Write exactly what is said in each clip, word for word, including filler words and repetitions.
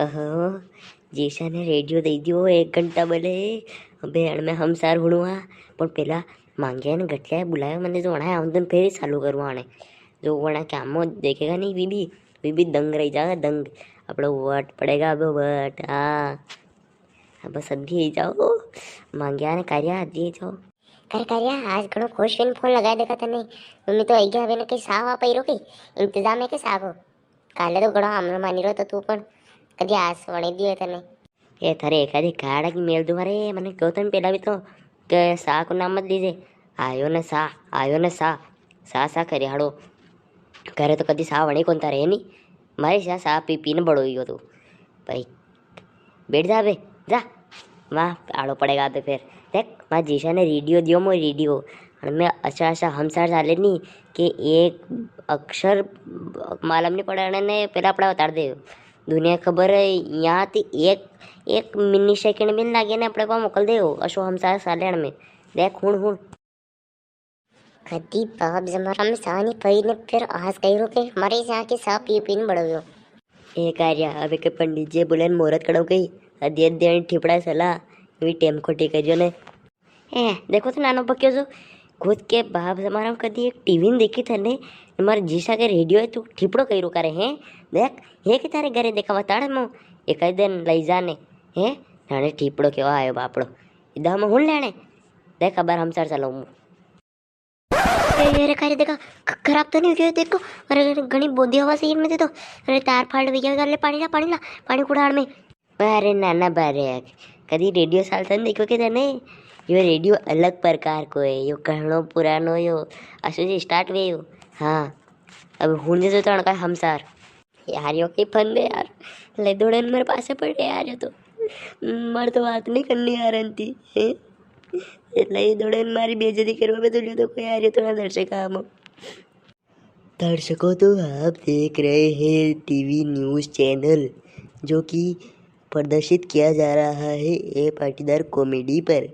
ओहो, जीसा ने रेडियो दे दियो, एक घंटा बोले। अबे अणमें हमसार हुणुआ, पण पेला मांग्या ने गठिया बुलायो मने, जो वणा आमदन फेर ही चालू करवा आने। जो वणा क्या मो देखेगा नी, वी भी, वी भी दंग रही जाएगा, दंग। अपणो वट पड़ेगा, अब वट, हाँ। अब सदी ही जाओ, मांग्या ने कार्या दिए जाओ। कर कार्या, आज घणो खुश होईने फोन लगाई देखा तने। मम्मी तो आई गया, अबे ने कई सावा पई रो कई, इंतजाम है के सागो? काले तो घणो हमलो मानी रो तो तू, पण कदी आस वणे दियो तने। ए, थारे एकादी काड़ा की मेल दूं रे, मने क्यो तने पेला भी तो के सा को नाम मत लीजे। आयो ने सा, आयो ने सा, सा सा करे हाड़ो। घरे तो कदी सा वणे कोन तारे, है नी? मारे सा, सा पी पी ने बड़ो हुयो तू। भाई, बैठ जा बे, जा। वाह, आड़ो पड़ेगा तो फिर। देख, मारे जीसा ने रेडियो दियो, मो रेडियो। अणमें अच्छा अच्छा हमसार चाले नी, के एक अक्षर मालूम नी पड़े, अणे ने पेला अपणा उतार दे। दुनिया खबर है, यहाँ ती एक, एक मिनी सेकंड भी नी लागे ने अपणे पा मोकल दे हो, अशो हमसार चाले अणमें। देख, हुण, हुण। कदी बाप जमारा में सा नी पई ने फिर आज कई रो के मारे सा के सा पी पी ने बड़ो हुयो। ए कार्या, अबे के पंडित जी बोले ने मोरत कड़ो गई, अदे अदे अणी ठिपड़ा सला, वी टेम खोटी करियो ने। ए, देखो तो नानो बक्यो जो, खुद के बाप जमारा में कदी एक टीवी नी देखी थने, मारे जीसा के रेडियो है, तू ठिपड़ो कई रो करे हैं? देख, हे के थारे घरे देखा बताड़ मो, एक आध दिन लई जाने, हैं? नाने ठिपड़ो केवा आयो बापड़ो, इदा में हुण लेने, देख अबार हमसार चलाऊं मु। ए, अरे, कार्या देखा, ख-, खराब तो नी हो गया? देखो, अरे, अरे, घणी बोदी हवा से इनमें दे दो। अरे, तार फाड़ गया, ले पाणी ला, पाणी ला, पाणी कुड़ाड़ में। अरे नाना बालक, कदी रेडियो सालता नी देखो के तने? यो रेडियो अलग प्रकार को है, यो घणो पुरानो यो, असो जे स्टार्ट वे यो। हाँ, अब हुण जे तो अणका हमसार। यार, यो कई फंदे यार, ले दौड़े ने मारे पासे पड़े यार, यो तो। मारे तो बात नी करनी यार, अंती, हैं? ले दौड़े ने मारी बेइज्जती करवा पे तो लियो तो कोई यार, यो तो ना दर्शक आमो। दर्शकों, तो आप देख रहे हैं टीवी न्यूज़ चैनल, जो कि प्रदर्शित किया जा रहा है ए पाटीदार कॉमेडी पर।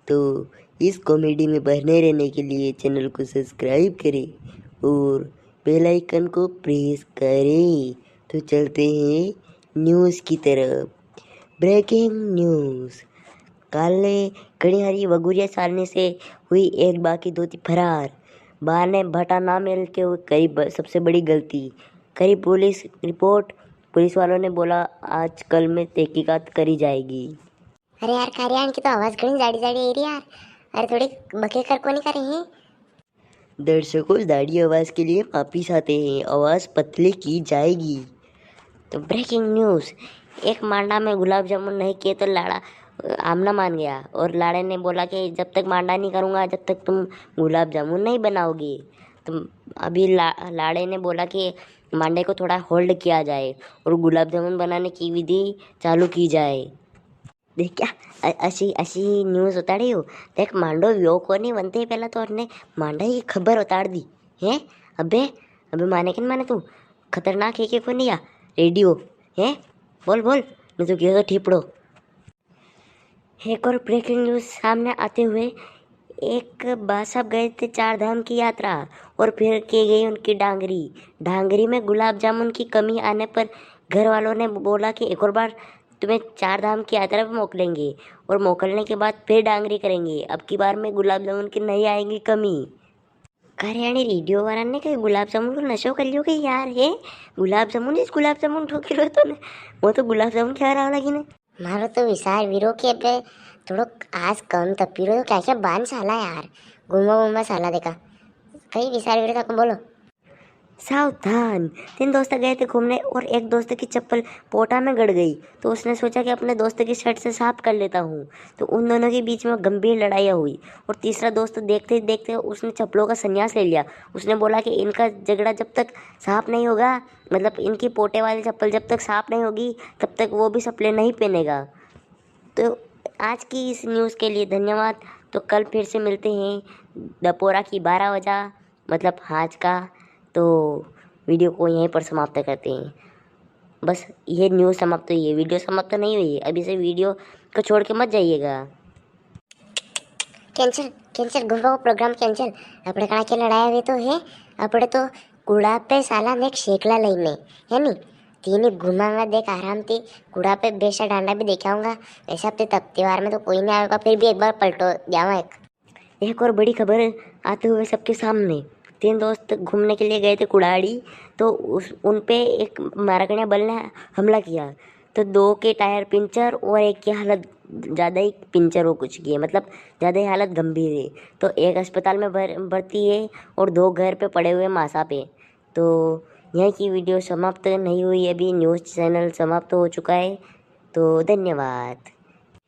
तो इस कॉमेडी में बने रहने के लिए चैनल को सब्सक्राइब करें और बेल आइकन को प्रेस करें। तो चलते हैं न्यूज़ की तरफ। Breaking news. काले घणी हारी वगुरिया सालने से हुई एक बा की धोती फरार। बा ने भाटा ना मेलते हुए करी ब-, सबसे बड़ी गलती। करी पुलिस रिपोर्ट। पुलिस वालों ने बोला, आजकल में तहकीकात करी जाएगी। अरे यार, कार्या, इनकी तो आवाज घणी जाड़ी जाड़ी आई री यार। अरे, थोड़ी बके कर कोनी करे हैं? दर्शकों, जाड़ी आवाज के लिए माफी चाहते हैं, आवाज पतली की जाएगी। तो ब्रेकिंग न्यूज़, एक मांडा में गुलाब जामुन नहीं किए तो लाड़ा, अ, आमना मान गया और लाड़े ने बोला कि जब तक मांडा नहीं करूँगा, जब तक तुम गुलाब जामुन नहीं बनाओगे। तो अभी ला-, लाड़े ने बोला कि मांडे को थोड़ा होल्ड किया जाए और गुलाब जामुन बनाने की विधि चालू की जाए। देख क्या, अ-, असी, असी न्यूज़ उताड़ी हो। देख, मांडो व्यो कोनी बनते, पहला तो अने मांडा की खबर उतार दी। हैं? अबे, अबे माने कि न माने तू? खतरनाक है के कोनी या रेडियो? हैं? बोल, बोल, नहीं तो गियो तो ठीपड़ो। एक और ब्रेकिंग न्यूज़ सामने आते हुए, एक बा साहब गए थे चार धाम की यात्रा और फिर की गई उनकी डांगरी। डांगरी में गुलाब जामुन की कमी आने पर घर वालों ने बोला कि एक और बार तुम्हें चार धाम की यात्रा पे मोकलेंगे और मोकलने के बाद फिर डांगरी करेंगे। अब की बार में गुलाब जामुन की नहीं आएंगी कमी। कार्या, अणी रेडियो वाला ने कई गुलाब जामुन को नशो कर लियो कई यार, है? गुलाब जामुन, इस गुलाब जामुन ठोकी रो तो ने। वो तो गुलाब जामुन खा रहा लगी ने। मारो तो विचार वीरो के अबे थोड़ो आज कम तपी रो तो क्या क्या बांध साला यार, घूमवा घूमवा साला देखा। कई विचार वीरो तक बोलो। सावधान! तीन दोस्त गए थे घूमने और एक दोस्त की चप्पल पोटा में गड़ गई, तो उसने सोचा कि अपने दोस्त की शर्ट से साफ कर लेता हूँ। तो उन दोनों के बीच में गंभीर लड़ाइयाँ हुई और तीसरा दोस्त देखते ही देखते उसने चप्पलों का संन्यास ले लिया। उसने बोला कि इनका झगड़ा जब तक साफ नहीं होगा, मतलब इनकी पोटे वाली चप्पल जब तक साफ नहीं होगी, तब तक वो भी चप्पलें नहीं पहनेगा। तो आज की इस न्यूज़ के लिए धन्यवाद। तो कल फिर से मिलते हैं दोपहर की बारह बजा, मतलब आज का। तो वीडियो को यहीं पर समाप्त करते हैं। बस ये न्यूज़ समाप्त हुई है, वीडियो समाप्त नहीं हुई है। अभी से वीडियो को छोड़ के मत जाइएगा। कैंसिल, कैंसिल, घूमवा को प्रोग्राम कैंसिल। अपने कणा के लड़ाया हुए तो है, अपने तो गुलाब पे साला ने एक शेकला लई में, है नी? तीन ही घूमांगा देख आराम थी, कुड़ा पे बेसा डांडा भी देखाऊंगा। वैसे अब तो तपती वार में तो कोई नी आवेगा, फिर भी एक बार पलटो जावा एक। एक और बड़ी खबर आते हुए सबके सामने, तीन दोस्त घूमने के लिए गए थे कुड़ाड़ी, तो उस, उन पे एक मारकणिया बल ने हमला किया, तो दो के टायर पंचर और एक की हालत ज़्यादा ही पंचर हो चुकी है, मतलब ज़्यादा ही हालत गंभीर है। तो एक अस्पताल में भर-, भर्ती है और दो घर पे पड़े हुए मासा पे। तो यहीं की वीडियो समाप्त नहीं हुई, अभी न्यूज़ चैनल समाप्त हो चुका है। तो धन्यवाद।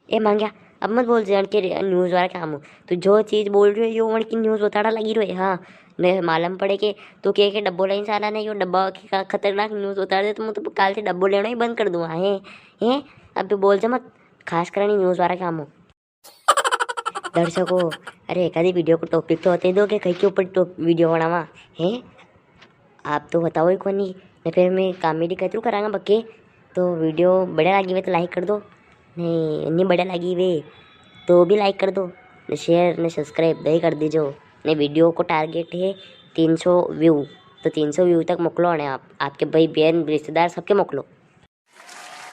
ए मांग्या, अब मत बोल जान के रे-, न्यूज़ वाला काम हो। तू जो चीज बोल रही हो, यो वण की न्यूज़ बताड़ा लगी रहे, हाँ। ने मालूम पड़े के तू के, के डब्बो लाइन साला ने यो डब्बा की का-, खतरनाक न्यूज़ उतार दे, तो मैं तो काल से डब्बो लेना ही बंद कर दूंगा, हैं? हैं? अब बोल जा मत, खास करनी न्यूज़ वाला काम हो। दर्शकों, अरे, एकादी वीडियो को टॉपिक तो होते दो के कहीं के ऊपर टॉप-, वीडियो बनावा, हैं? आप तो बताओ ही कोनी, ने फिर मैं कॉमेडी कतरू करांगा बके। तो वीडियो बढ़िया लागी वे तो लाइक कर दो, ने नी बढ़िया लागी वे तो भी लाइक कर दो, ने शेयर ने सब्सक्राइब दही कर दीजो। ने वीडियो को टारगेट है तीन सौ व्यू, तो तीन सौ व्यू तक मोकलो ने आप, आपके भाई बहन रिश्तेदार सबके मोकलो।